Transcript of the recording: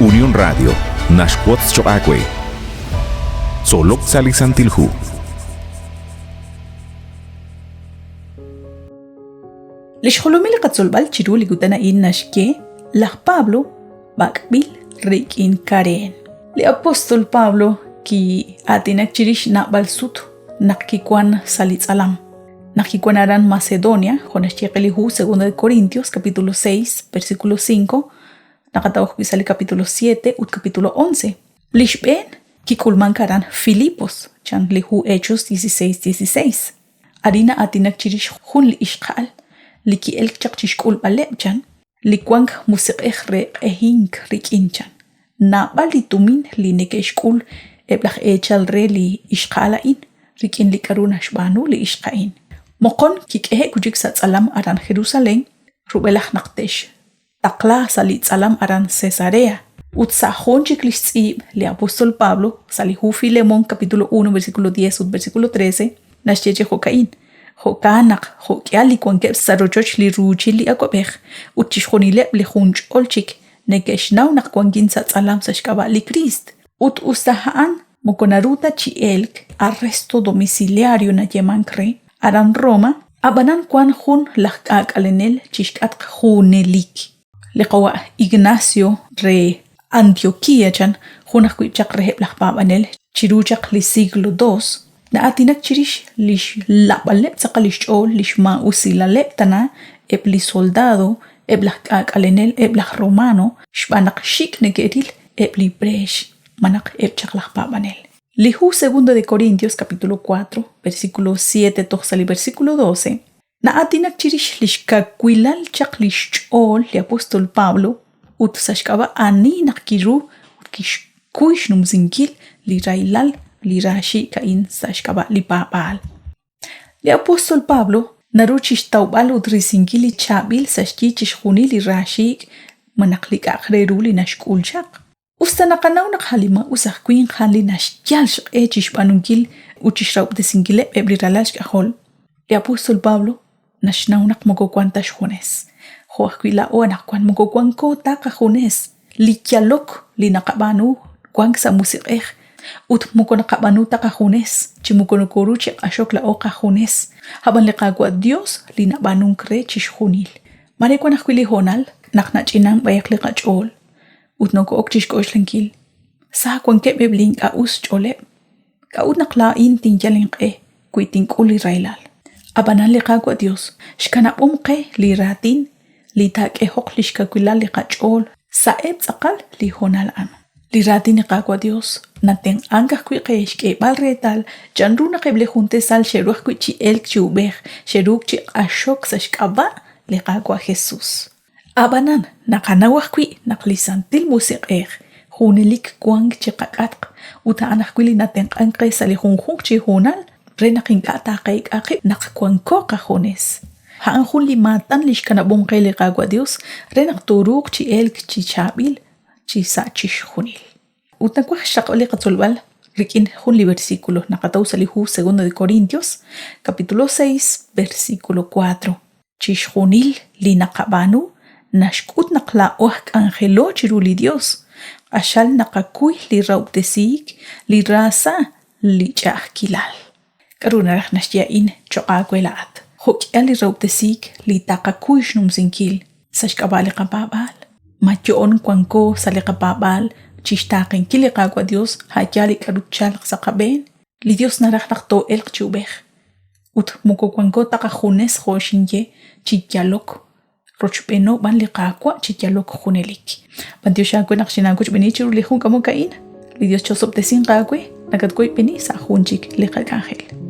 Unión Radio naxwotz choq' aawe. Tzolok sa' li Santil Hu. Li xjolomil li qatzolb'al chiru li kutan a'in naxye laj Pablo b'ak'b'il rik'in kareen. Li apóstol Pablo ki'aatinak chirix naab'al sut naq kiwank sa' li tz'alam. Naq kiwank aran Macedonia, jo' naxye qe li hu 2 de Corintios capítulo 6, versículo 5, naqataw ajwi' sa' li capítulo 7 ut capítulo 11. Li xb'een kik'ulmank aran Filipos, chan li hu Hechos 16, 16. Arin na'aatinak chirix jun li ixqa'al li ki'elk chaq chi xk'ulb'aleb' chan, li wank musiq'ej re q'ehink rik'in chan. Naab'al li tumin li neke'xk'ul eb' laj eechal re li ixqa'al a'in rik'in li k'aru naxb'aanu li ixq a'in. Moqon kik'ehe'k wi' chik sa' tz'alam aran Jerusalén rub'elaj naq te'xtaqla sa' li tz'alam aran Cesarea. Ut sa' jun chik li xtz'iib' li apóstol Pablo sa' li hu Filemón capítulo 1 versículo 10 ut versículo 13 naxye chi jo'ka'in, Jo'kan naq jo'k'ihal li wankeb' sa' rochoch li ruuchil li awab'ej ut chixjunileb' li junch'ol chik neke'xnaw naq wankin sa' tz'alam sa' xk'ab'a' li Kriist. Ut usta a'an moko naru ta chi elk, arresto domiciliario nayeemank re, aran Roma, ab'anan wank jun laj k'aak'alenel chixk'atq junelik. Li qawa' Ignacio re Antioquía chan, jun ajwi' chaq reheb' laj paab'anel chiru chaq li siglo II, na'aatinak chirix li xlab'aleb' tz'aqal li xch'ool, li xmaa'usilaleb' tana eb' li soldado, eb' laj k'aak'alenel, eb' laj romano, xb'aan naq xik' neke'ril eb' li preex, malaj eb' chaq laj paab'anel. Li hu Segundo de Corintios capítulo 4, versículo 7 toj sa' li versículo 12, Na'aatinak chirix li xkawilal chaq li xch'ool li apóstol Pablo ut sa' xk'ab'a' ani naq kiru ut kixkuy xnumsinkil li rahilal li raaxiik' a'in sa' xk'ab'a' li paab'aal. Li apóstol Pablo naru chi xtawb'al ut risinkil li chaab'il sa' xyi chixjunil li raaxiik' malaj li k'a'aq re ru li naxk'ul chaq. Usta naqanaw naq a' li maa'us aj winq a'an li naxyal xq'e chi xb'aanunkil ut chi xrahob'tesinkileb' eb' li ralal xk'ajol, li apóstol Pablo naxnaw naq moko wank ta xjunes. Jo' ajwi' laa'o anaqwan moko wanko ta qajunes. Li yalok li naqab'aanu wank sa' musiq'ej ut moko naqab'aanu ta qajunes chi moko nokooru chi q'axok laa'o qajunes, ab'an li Qaawa' Yos li nab'aanunk re chixjunil. Maare wank ajwi' li hoonal naq nach'inank b'ayaq li qach'ool ut noko'ok chixk'oxlankil, Sa wankeb' eb' li ink'a' us xch'ooleb'. K'a'ut naq laa'in tinyal inq'e wi tink'ul li rahilal? Ab'anan li Qaawa' Dios xkanab'om qe li raatin li taak'ehoq lix kawilal li qach'ool sa'eb' tz'aqal li hoonal a'an. Li raatin li Qaawa' Dios natenq'ank ajwi' qe xk'eeb'al reetal chanru naq eb' li jun tasal xe'ru ajwi' chi elk chi uub'ej, xe'ruuk chi q'axok sa' xk'ab'a' li Qaawa' Jesus. Ab'anan, naqanaw ajwi' naq li Santil Musiq'ej junelik wank chiqak'atq ut a'an ajwi' li natenq'ank qe sa' li junjunq chi hoonal re naq ink'a' taqeek'a qib' naq wanko qajunes. A'an jun li maatan li xkanab'om qe li Qaawa' Dios re naq tooruuq chi elk chi chaab'il chi sa' chixjunil. Ut nawaj xraqb'al li qatzolb'al rik'in jun li versículo naqataw sa' li hu Segundo de Corintios, capítulo 6, versículo 4. Chixjunil li naqab'aanu naxk'ut naq laa'o aj k'anjelo chiru li Yos, q'axal naqakuy li rahob'tesiik, li raasa, li ch'a'ajkilal. K'aru naraj naxye a'in cho'q aawe laa'at? Jo'k'ihal li rahob'tesiik li taqakuy xnumsinkil sa' xk'ab'a' li qapaab'aal? Ma yo'on wanko sa' li qapaab'aal chi xtaaqenkil li Qaawa' Yos a' yaal li k'aru tchalq sa' qab'een? Li Yos naraj naq too'elq chi ub'ej ut moko wanko ta qajunes jo' xinye chi yalok, rochb'eeno b'an li Qaawa' chi yalok junelik. B'antiox aawe naq xinaawochb'eeni chiru li jun k'amok a'in. Li Dios chosob'tesinq aawe, nakatwoyb'eni sa' jun chik li qak'anjel.